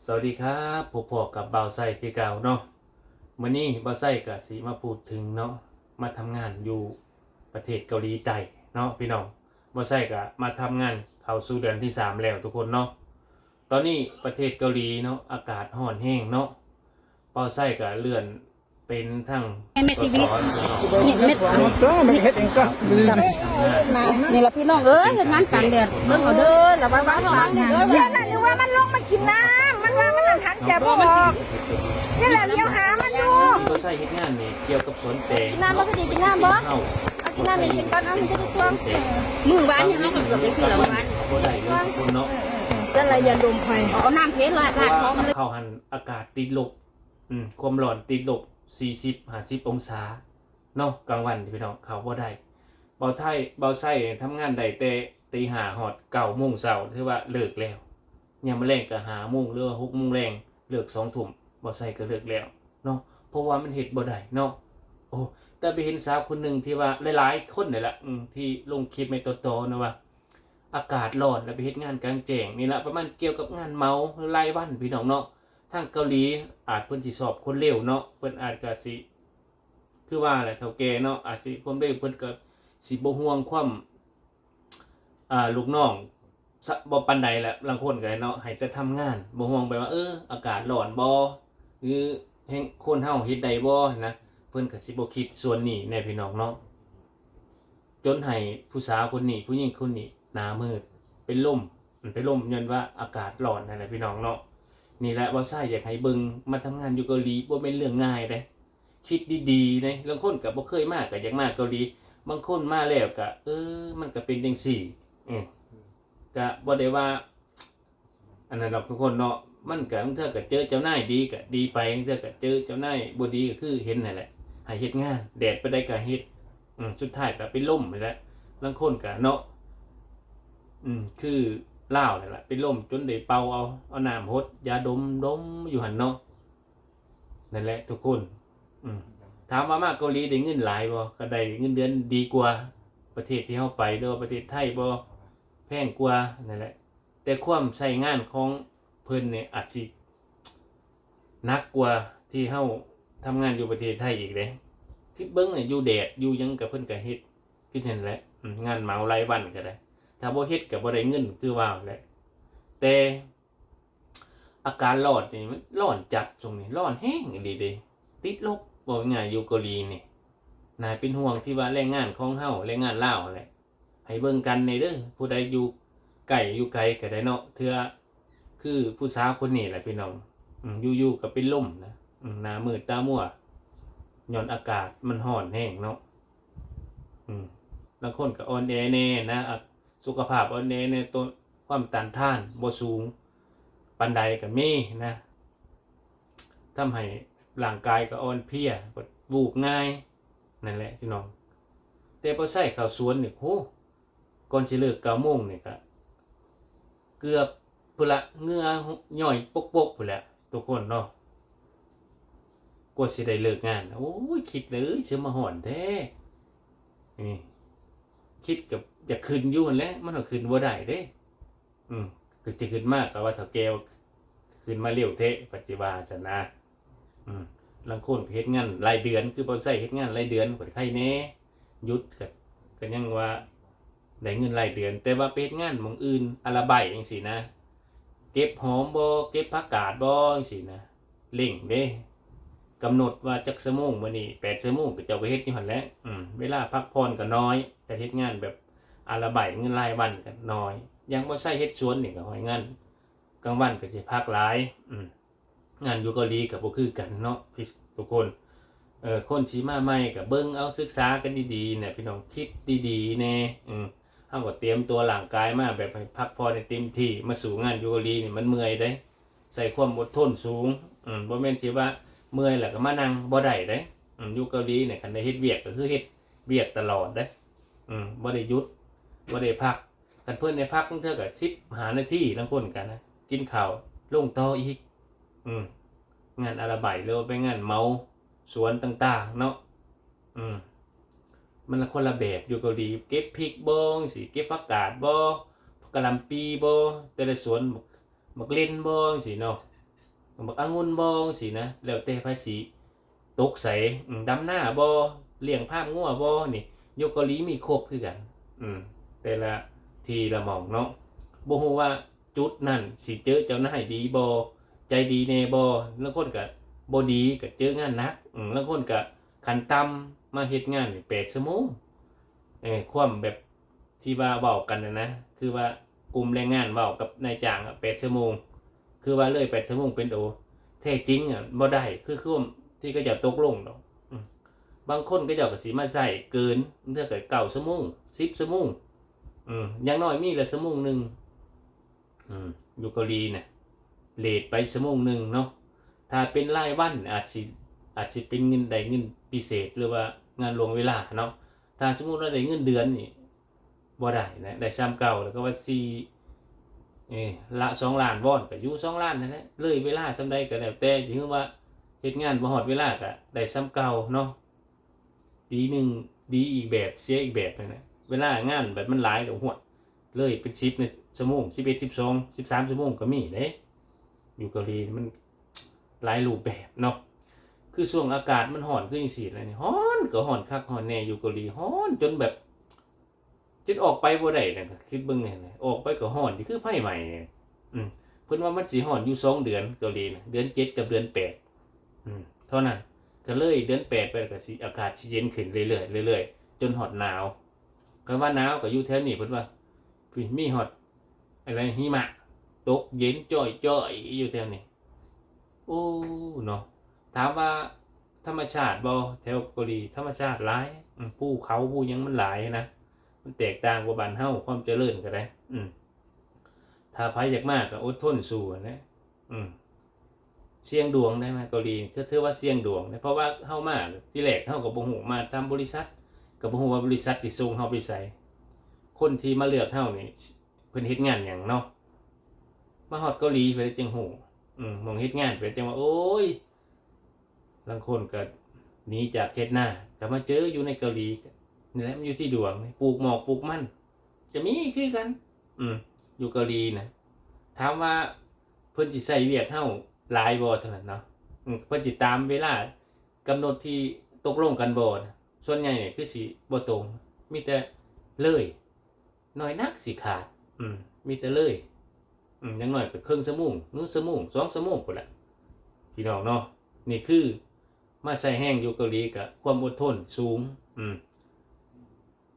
ສະຫວັດດີຄັບ ພົບພໍ້ກັບບ່າວໄຊຄືເກົ່າເນາະ. ມື້ນີ້ບ່າວໄຊກະຊິມາພູດເຖິງເນາະ ມາທຳງານຢູ່ປະເທດເກົາຫຼີໃຕ້ເນາະພີ່ນ້ອງ. ບ່າວໄຊກະມາທຳງານເຂົ້າສູ່ເດືອນທີສາມແລ້ວທຸກຄົນເນາະ. ຕອນນີ້ປະເທດເກົາຫຼີເນາະ ອາກາດຮ້ອນແຮງເນາະ. ບ່າວໄຊກະເລື່ອນ ເປັນທັງ ແມ່ຊີວິດ ເຮັດ ເຮັດ ເຮັດ ນີ້ລະພີ່ນ້ອງເອີຍ ເຮັດງານກາງແດດ ເບິ່ງເອົາເດີ ລະວັງປາກນະ. ເອີ ນັ້ນ ຫຼືວ່າມັນລົງມາກິນນ້ຳ ມັນວ່າມັນຫັນຈະບໍ່ອອກ ນີ້ແຫຼະ ລຽວຫາມັນຢູ່. ບໍ່ໃຊ້ເຮັດງານນີ້ກ່ຽວກັບສວນແຕງ ກິນນ້ຳບໍ່? ພໍດີກິນນ້ຳບໍ່? ເອົາກິນນ້ຳໃຫ້ກິນກ່ອນ ເອົາມັນຈະໄດ້ທ້ອງ. ມື້ວານນີ້ເຮົາກໍເກືອບໄປຊື້ແລ້ວ ມື້ວານ ບໍ່ໄດ້ເລີຍທຸກຄົນເນາະ. ເອີ ຈັ່ງໃດຢ່າດົມໄຟ ເອົານ້ຳເທລາດ ລາດ ເພາະວ່າເຂົາຫັ້ນອາກາດຕິດລົບ ອືມ ຄວາມຮ້ອນຕິດລົບສີ່ສິບ ຫ້າສິບອົງສາເນາະ ກາງວັນພີ່ນ້ອງ ເຂົ້າບໍ່ໄດ້. ບ່າວໄຊ ບ່າວໄຊທຳງານໄດ້ແຕ່ຕີຫ້າຮອດເກົ້າໂມງເຊົ້າ ຖືວ່າເລີກແລ້ວ. ຍາມມື້ແລງກໍຫ້າໂມງ ຫຼືວ່າຫົກໂມງແລງ ເລີກສອງທຸ່ມ ບ່າວໄຊກໍເລີກແລ້ວເນາະ ເພາະວ່າມັນເຮັດບໍ່ໄດ້ເນາະ. ໂອ້ ແຕ່ໄປເຫັນສາວຄົນໜຶ່ງທີ່ວ່າຫຼາຍໆຄົນນີ້ແຫຼະ ອືມ ທີ່ລົງຄລິບໃນຕໍ່ໆນະວ່າ ອາກາດຮ້ອນ ແລ້ວໄປເຮັດງານກາງແຈ້ງນີ້ລະ ປະມານກ່ຽວກັບງານເໝົາ ຫຼື ລາຍວັນພີ່ນ້ອງເນາະ. ທາງເກົາຫຼີອາດເພິ່ນຊິຊອບຄົນເລັວເນາະ ເພິ່ນອາດກະຊິ ຄືວ່າແຫຼະ ເຖົ້າແກ່ເນາະ ອາດຊິຄວາມເລັວ ເພິ່ນກະຊິບໍ່ຫ່ວງຄວາມ ອ່າ ລູກນ້ອງ ສະ ບໍ່ປານໃດແຫຼະ. ລາງຄົນກະເນາະ ໃຫ້ແຕ່ທຳງານ ບໍ່ຫ່ວງແບບວ່າ ເອີ ອາກາດຮ້ອນບໍ່ ຫຼື ແຮງ ຄົນເຮົາເຮັດໄດ້ບໍ່ນະ ເພິ່ນກະຊິບໍ່ຄິດສ່ວນນີ້ແນ່ພີ່ນ້ອງເນາະ. ຈົນໃຫ້ຜູ້ສາວຄົນນີ້ ຜູ້ຍິງຄົນນີ້ໜ້າມືດ ເປັນລົມ ເປັນລົມຍ້ອນວ່າອາກາດຮ້ອນຫັ້ນແຫຼະພີ່ນ້ອງເນາະ. ນີ້ແຫຼະ ບ່າວໄຊຢາກໃຫ້ເບິ່ງ ມາທຳງານຢູ່ເກົາຫຼີບໍ່ແມ່ນເລື່ອງງ່າຍເດ້ ຄິດດີໆເດ້. ລາງຄົນກະບໍ່ເຄີຍມາ ກະຢາກມາເກົາຫຼີ ບາງຄົນມາແລ້ວກະ ເອີ ມັນກະເປັນຈັ່ງຊີ້ ເອີ ກະບໍ່ໄດ້ວ່າ ອັນນັ້ນດອກທຸກຄົນເນາະ. ມັນກະ ລາງເທື່ອກະເຈີເຈົ້ານາຍດີກະດີໄປ ລາງເທື່ອກະເຈີເຈົ້ານາຍບໍ່ດີ ກະຄືເຫັນຫັ້ນແຫຼະ ໃຫ້ເຮັດງານ ແດດປານໃດກະເຮັດ ອືມ ສຸດທ້າຍກະເປັນລົມຫັ້ນແຫຼະ. ລາງຄົນກະເນາະ ອືມ ຄືລາວຫັ້ນແຫຼະ ເປັນລົມຈົນໄດ້ເປົ່າເອົາ ເອົານ້ຳຫົດຢາດົມດົມຢູ່ຫັ້ນເນາະ. ນັ້ນແຫຼະທຸກຄົນ ອືມ ຖາມວ່າມາເກົາຫຼີໄດ້ເງິນຫຼາຍບໍ່? ກະໄດ້ເງິນເດືອນດີກວ່າປະເທດທີ່ເຮົາໄປ ຫຼືວ່າປະເທດໄທບໍ່? ແພງກວ່າ ນັ້ນແຫຼະ ແຕ່ຄວາມໃຊ້ງານຂອງເພິ່ນນີ້ອາດຊິໜັກກວ່າທີ່ເຮົາທຳງານຢູ່ປະເທດໄທອີກເດ້. ຄິດເບິ່ງນີ້ ຢູ່ແດດຢູ່ຫຍັງກະເພິ່ນກະເຮັດຄືກັນແຫຼະ ອືມ ງານເໝົາລາຍວັນກະໄດ້ ຖ້າບໍ່ເຮັດກະບໍ່ໄດ້ເງິນຄືວ່າແຫຼະ. ແຕ່ ອາກາດຮ້ອນນີ້ມັນຮ້ອນຈັດ ຊ່ວງນີ້ຮ້ອນແຮງອີ່ຫຼີເດ້ ຕິດລົບ ເວົ້າງ່າຍໆ ຢູ່ເກົາຫຼີນີ້. ໜ້າເປັນຫ່ວງທີ່ວ່າແຮງງານຂອງເຮົາ ແຮງງານລາວຫັ້ນແຫຼະ ໃຫ້ເບິ່ງກັນແດ່ເດີ ຜູ້ໃດຢູ່ໃກ້ຢູ່ໄກກໍໄດ້ເນາະ. ເທື່ອຄືຜູ້ສາວຄົນນີ້ແຫຼະພີ່ນ້ອງ ອືມ ຢູ່ໆກໍເປັນລົມນະ ອືມ ໜ້າມືດຕາມົວ ຍ້ອນອາກາດມັນຮ້ອນແຮງເນາະ. ອືມ ລາງຄົນກໍອ່ອນແອແດ່ນະ ອາ ສຸຂະພາບອ່ອນແອແດ່ ຕົ້ນ ຄວາມຕ້ານທານບໍ່ສູງປານໃດກໍມີນະ ທຳໃຫ້ຮ່າງກາຍກໍອ່ອນເພຍ ແບບວູບງ່າຍ ນັ້ນແຫຼະພີ່ນ້ອງ. ແຕ່ພໍໃຊ້ເຂົ້າສວນນີ້ ໂຫ ກ່ອນຊິເລີກເກົ້າໂມງນີ້ກະເກືອບພຸ້ນລະ ເຫື່ອຍ້ອຍປົກໆພຸ້ນແຫຼະທຸກຄົນເນາະ. ກວ່າຊິໄດ້ເລີກງານ ໂອ້ຍ ຄິດເລີຍ ຊິມາຮ້ອນແທ້ ນີ້ ຄິດກໍຢາກຂຶ້ນຢູ່ຫັ້ນແຫຼະ ມັນກໍຂຶ້ນບໍ່ໄດ້ເດ້. ອືມ ຄືຈະຂຶ້ນມາກໍວ່າເຖົ້າແກ່ຂຶ້ນມາເລັວແທ້ ປະຕິວ່າຊັ້ນນະ. ອືມ ລາງຄົນກໍເຮັດງານລາຍເດືອນ ຄືບ່າວໄຊເຮັດງານລາຍເດືອນ ກໍໄຄແດ່ ຢຸດກໍ ກໍຍັງວ່າໄດ້ເງິນລາຍເດືອນ. ແຕ່ວ່າໄປເຮັດງານໝ່ອງອື່ນ ອາລະໄບຈັ່ງຊີ້ນະ ເກັບຫອມບໍ່ ເກັບຜັກກາດບໍ່ ຈັ່ງຊີ້ນະ ເລັ່ງເດ້ ກຳນົດວ່າຈັກຊົ່ວໂມງ ມື້ນີ້ແປດຊົ່ວໂມງ ເຂົາເຈົ້າກໍເຮັດຢູ່ຫັ້ນແຫຼະ. ອືມ ເວລາພັກຜ່ອນກໍນ້ອຍ ການເຮັດງານແບບອາລະໄບ ເງິນລາຍວັນກໍນ້ອຍ. ຢ່າງບ່າວໄຊເຮັດສວນນີ້ກໍຫ້ອຍງານກາງວັນກໍຊິພັກຫຼາຍ. ອືມ ງານຢູ່ເກົາຫຼີກໍບໍ່ຄືກັນເນາະ ທຸກຄົນ. ເອີ ຄົນຊິມາໃໝ່ກໍເບິ່ງເອົາ ສຶກສາກັນດີໆນະພີ່ນ້ອງ ຄິດດີໆແດ່. ເອີ ເຮົາກໍຕຽມຕົວຮ່າງກາຍມາແບບໃຫ້ພັກຜ່ອນໃຫ້ເຕັມທີ່ ມາສູ້ງານຢູ່ເກົາຫຼີນີ້ມັນເມື່ອຍເດ້ ໃຊ້ຄວາມອົດທົນສູງ. ອືມ ບໍ່ແມ່ນຊິວ່າເມື່ອຍແລ້ວກໍມານັ່ງ ບໍ່ໄດ້ເດ້. ອືມ ຢູ່ເກົາຫຼີນີ້ ຄັນໄດ້ເຮັດວຽກກໍຄືເຮັດວຽກຕະຫຼອດເດ້. ອືມ ບໍ່ໄດ້ຢຸດ ບໍ່ໄດ້ພັກ. ຄັນເພິ່ນໄດ້ພັກ ບາງເທື່ອກໍສິບຫ້ານາທີ ລາງຄົນກໍນະ ກິນເຂົ້າ ລົງຕໍ່ອີກ. ອືມ ງານອາລະໄບ ຫຼືວ່າໄປງານເໝົາສວນຕ່າງໆເນາະ. ອືມ ມັນລະຄົນລະແບບ ຢູ່ເກົາຫຼີ ເກັບພິກບໍ່ ຈັ່ງຊີ້ ເກັບຜັກກາດບໍ່ ຜັກກະຫຼ່ຳປີບໍ່ ແຕ່ລະສວນ ບັກ ບັກເລັ່ນບໍ່ ຈັ່ງຊີ້ເນາະ. ບັກອະງຸ່ນບໍ່ ຈັ່ງຊີ້ນະ ແລ້ວແຕ່ໃຜຊິຕົກໃສ ອາ ດຳນາບໍ່ ລ້ຽງຟາມງົວບໍ່ ນີ້ ຢູ່ເກົາຫຼີມີຄົບຄືກັນ ອາ ແຕ່ລະທີ່ລະໝ່ອງເນາະ. ບໍ່ຮູ້ວ່າຈຸດນັ້ນຊິເຈີເຈົ້ານາຍດີບໍ່ ໃຈດີແດ່ບໍ່ ລາງຄົນກະບໍ່ດີ ກະເຈີງານໜັກ ອາ ລາງຄົນກະຂັ້ນຕ່ຳມາເຮັດງານແປດຊົ່ວໂມງ ເອີ ຄວາມແບບ ທີ່ວ່າເວົ້າກັນນະ ຄືວ່າກຸ່ມແຮງງານເວົ້າກັບນາຍຈ້າງແປດຊົ່ວໂມງ ຄືວ່າເລີຍແປດຊົ່ວໂມງເປັນໂອ ແທ້ຈິງອະບໍ່ໄດ້ຄືຄວາມທີ່ເຂົາເຈົ້າຕົກລົງດອກ. ບາງຄົນເຂົາເຈົ້າກໍຊິມາໃຊ້ເກີນ ເທື່ອກໍເກົ້າຊົ່ວໂມງ ສິບຊົ່ວໂມງ ຢ່າງໜ້ອຍມີລະຊົ່ວໂມງໜຶ່ງ ຢູ່ເກົາຫຼີນະ ເລດໄປຊົ່ວໂມງໜຶ່ງເນາະ. ຖ້າເປັນລາຍວັນອາດຊິ ອາດຊິເປັນເງິນ ໄດ້ເງິນພິເສດ ຫຼືວ່າງານລ່ວງເວລາເນາະ. ຖ້າສົມມຸດວ່າໄດ້ເງິນເດືອນນີ້ ບໍ່ໄດ້ນະ ໄດ້ສ່ຳເກົ່າ ແລ້ວກໍວ່າຊິ ເອີ ລະສອງລ້ານວອນ ກໍຢູ່ສອງລ້ານນັ້ນແຫຼະ ເລີຍເວລາສ່ຳໃດກໍແລ້ວແຕ່ ຫຼືວ່າເຮັດງານບໍ່ຮອດເວລາກໍໄດ້ສ່ຳເກົ່າເນາະ. ປີໜຶ່ງດີອີກແບບ ເສຍອີກແບບຫັ້ນນະ. ເວລາງານແບບມັນຫຼາຍກໍ ໂອ້ຍ ເລີຍເປັນສິບຊົ່ວໂມງ ສິບເອັດ ສິບສອງ ສິບສາມຊົ່ວໂມງກໍມີເດ້. ຢູ່ເກົາຫຼີມັນຫຼາຍຮູບແບບເນາະ ຄືຊ່ວງອາກາດມັນຮ້ອນຄືຈັ່ງຊີ້ແຫຼະນີ້ ຮ້ອນກໍຮ້ອນຄັກຮ້ອນແນ່ ຢູ່ເກົາຫຼີຮ້ອນຈົນແບບ ຈົນອອກໄປບໍ່ໄດ້ນະ. ຄິດເບິ່ງຫັ້ນນະ ອອກໄປກໍຮ້ອນ ຄືໄຟໄໝ້. ອືມ ເພິ່ນວ່າມັນຊິຮ້ອນຢູ່ສອງເດືອນ ເກົາຫຼີນະ ເດືອນເຈັດກັບເດືອນແປດ ອືມ ເທົ່ານັ້ນ. ກໍເລີຍເດືອນແປດໄປກໍຊິ ອາກາດຊິເຢັນຂຶ້ນເລື້ອຍໆ ເລື້ອຍໆ ຈົນຮອດໜາວ. ຄັນວ່າໜາວກໍຢູ່ແຖວນີ້ ເພິ່ນວ່າມີຮອດ ອັນນັ້ນ ຫິມະຕົກເຢັນຈ້ອຍໆຢູ່ແຖວນີ້. ໂອ້ ເນາະ ຖາມວ່າທຳມະຊາດບໍ່ ແຖວເກົາຫຼີ ທຳມະຊາດຫຼາຍ ອືມ ພູເຂົາພູຫຍັງມັນຫຼາຍນະ ມັນແຕກຕ່າງກວ່າບ້ານເຮົາ ຄວາມຈະເລີນກໍໄດ້. ອືມ ຖ້າໃຜຢາກມາກໍອົດທົນສູ້ຫັ້ນແຫຼະ. ອືມ ສ່ຽງດວງໄດ້ ມາເກົາຫຼີ ຄືຖືວ່າສ່ຽງດວງເດ້ ເພາະວ່າເຮົາມາ ທີແລກເຮົາກໍບໍ່ຮູ້ ມາຕາມບໍລິສັດ ກໍບໍ່ຮູ້ວ່າບໍລິສັດຊິສົ່ງເຮົາໄປໃສ. ຄົນທີ່ມາເລືອກເຮົານີ້ ເພິ່ນເຮັດງານຫຍັງເນາະ ມາຮອດເກົາຫຼີເພິ່ນຈຶ່ງຮູ້ ອືມ ໝ່ອງເຮັດງານເພິ່ນຈຶ່ງວ່າ ໂອ້ຍ ລາງຄົນກໍໜີຈາກເຂດນາ ກໍມາເຈີຢູ່ໃນເກົາຫຼີ. ນີ້ແຫຼະ ມັນຢູ່ທີ່ດວງ ປູກໝອກປູກມັນກໍມີຄືກັນ ອືມ ຢູ່ເກົາຫຼີນະ. ຖາມວ່າເພິ່ນຊິໃຊ້ວຽກເຮົາຫຼາຍບໍ່ເທົ່ານັ້ນເນາະ ອືມ ເພິ່ນຊິຕາມເວລາກຳນົດທີ່ຕົກລົງກັນບໍ່ນະ ສ່ວນໃຫຍ່ນີ້ຄືຊິບໍ່ຕົງ ມີແຕ່ເລີຍ ໜ້ອຍນັກຊິຂາດ ອືມ ມີແຕ່ເລີຍ ອືມ ຢ່າງໜ້ອຍກໍເຄິ່ງຊົ່ວໂມງ ໜຶ່ງຊົ່ວໂມງ ສອງຊົ່ວໂມງພຸ້ນແຫຼະ ພີ່ນ້ອງເນາະ. ນີ້ຄືມາໃຊ້ແຮງຢູ່ເກົາຫຼີ ກະຄວາມອົດທົນສູງ ອືມ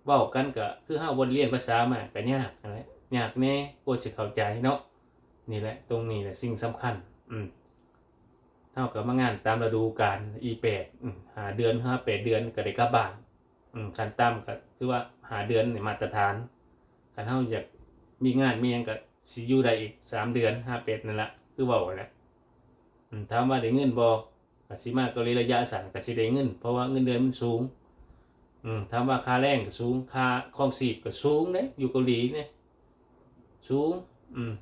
ເວົ້າກັນກະຄືເຮົາບໍ່ໄດ້ຮຽນພາສາມາ ກະຍາກຫັ້ນແຫຼະ ຍາກແດ່ກວ່າຊິເຂົ້າໃຈເນາະ. ນີ້ແຫຼະ ຕົງນີ້ແຫຼະສິ່ງສຳຄັນ ອືມ ເຮົາກໍມາງານຕາມລະດູການ ອີແປດ ອືມ ຫ້າເດືອນ ຫ້າແປດເດືອນກໍໄດ້ກັບບ້ານ ອືມ ຂັ້ນຕ່ຳກໍຖືວ່າຫ້າເດືອນນີ້ມາດຕະຖານ. ຄັນເຮົາຢາກມີງານມີຫຍັງກໍຊິຢູ່ໄດ້ອີກສາມເດືອນ ຫ້າແປດນັ້ນລະ ຄືເວົ້າຫັ້ນແຫຼະ. ອືມ ຖາມວ່າໄດ້ເງິນບໍ່ ກໍຊິມາເກົາຫຼີໄລຍະສັ້ນກໍຊິໄດ້ເງິນ ເພາະວ່າເງິນເດືອນມັນສູງ. ອືມ ຖາມວ່າຄ່າແຮງກໍສູງ ຄ່າຄອງຊີບກໍສູງເດ້ ຢູ່ເກົາຫຼີນີ້ສູງ. ອືມ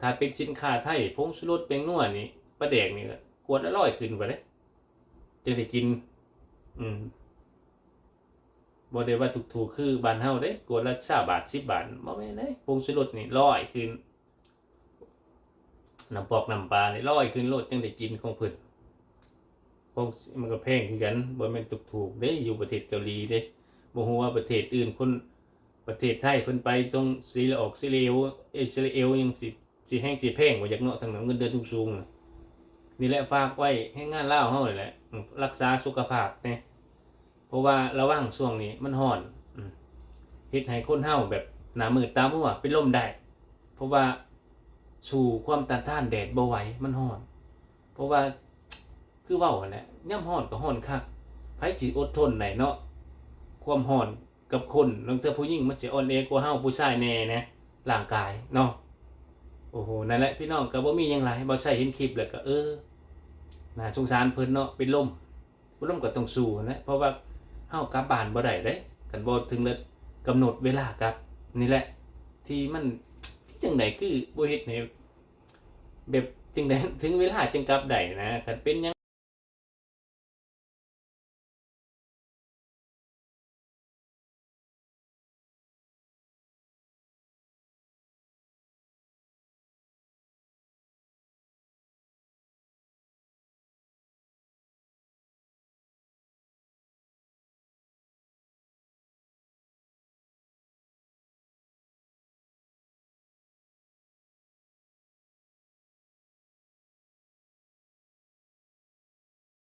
ຖ້າເປັນສິນຄ້າໄທ ຜົງຊູລົດ ແປ້ງນົວນີ້ ປາແດກນີ້ ກວດລະຮ້ອຍຂຶ້ນພຸ້ນເດ້ ຈຶ່ງໄດ້ກິນ. ອືມ ບໍ່ໄດ້ວ່າຖືກໆຄືບ້ານເຮົາເດ້ ກວດລະຊາວບາດ ສິບບາດ ບໍ່ແມ່ນເດ້ ຜົງຊູລົດນີ້ຮ້ອຍຂຶ້ນ ນ້ຳປອກນ້ຳປານີ້ຮ້ອຍຂຶ້ນໂລດ ຈັ່ງໄດ້ກິນຂອງເພິ່ນ. ຂອງມັນກໍແພງຄືກັນ ບໍ່ແມ່ນຖືກໆເດ້ ຢູ່ປະເທດເກົາຫຼີເດ້. ບໍ່ຮູ້ວ່າປະເທດອື່ນ ຄົນປະເທດໄທເພິ່ນໄປຕົງຊີລະອອກ ຊີລະເອວ ອິສຣາແອລ ຫຍັງຊິ ຊິແຮງຊິແພງບໍ່ຈັກເນາະ ທັງເງິນເດືອນສູງໆ. ນີ້ແຫຼະ ຝາກໄວ້ແຮງງານລາວເຮົານີ້ແຫຼະ ອືມ ລັກສາສຸຂະພາບແດ່ ເພາະວ່າລະວັງຊ່ວງນີ້ມັນຮ້ອນ ອືມ ເຮັດໃຫ້ຄົນເຮົາແບບໜ້າມືດຕາມົວ ເປັນລົມໄດ້ ເພາະວ່າສູ້ຄວາມຕ້ານທານແດດບໍ່ໄຫວ ມັນຮ້ອນ. ເພາະວ່າຄືເວົ້າຫັ້ນແຫຼະ ຍາມຮ້ອນກໍຮ້ອນຄັກ ໃຜຊິອົດທົນໄດ້ເນາະ ຄວາມຮ້ອນ ກັບຄົນ ລາງເທື່ອຜູ້ຍິງມັນຊິອ່ອນແອກວ່າເຮົາ ຜູ້ຊາຍແດ່ນະ ຮ່າງກາຍເນາະ. ໂອ້ໂຫ ນັ້ນແຫຼະພີ່ນ້ອງ ກໍບໍ່ມີຫຍັງຫຼາຍ ບ່າວໄຊເຫັນຄລິບແລ້ວກໍ ເອີ ໜ້າສົງສານເພິ່ນເນາະ ເປັນລົມ ເປັນລົມກໍຕ້ອງສູ້ຫັ້ນແຫຼະ ເພາະວ່າເຮົາກັບບ້ານບໍ່ໄດ້ເດ້ ຄັນບໍ່ເຖິງກຳນົດເວລາກັບ. ນີ້ແຫຼະທີ່ມັນ ຈັ່ງໃດຄືບໍ່ເຮັດໃຫ້ ແບບຈັ່ງໃດເຖິງເວລາຈຶ່ງກັບໄດ້ນະ ຄັນເປັນຫຍັ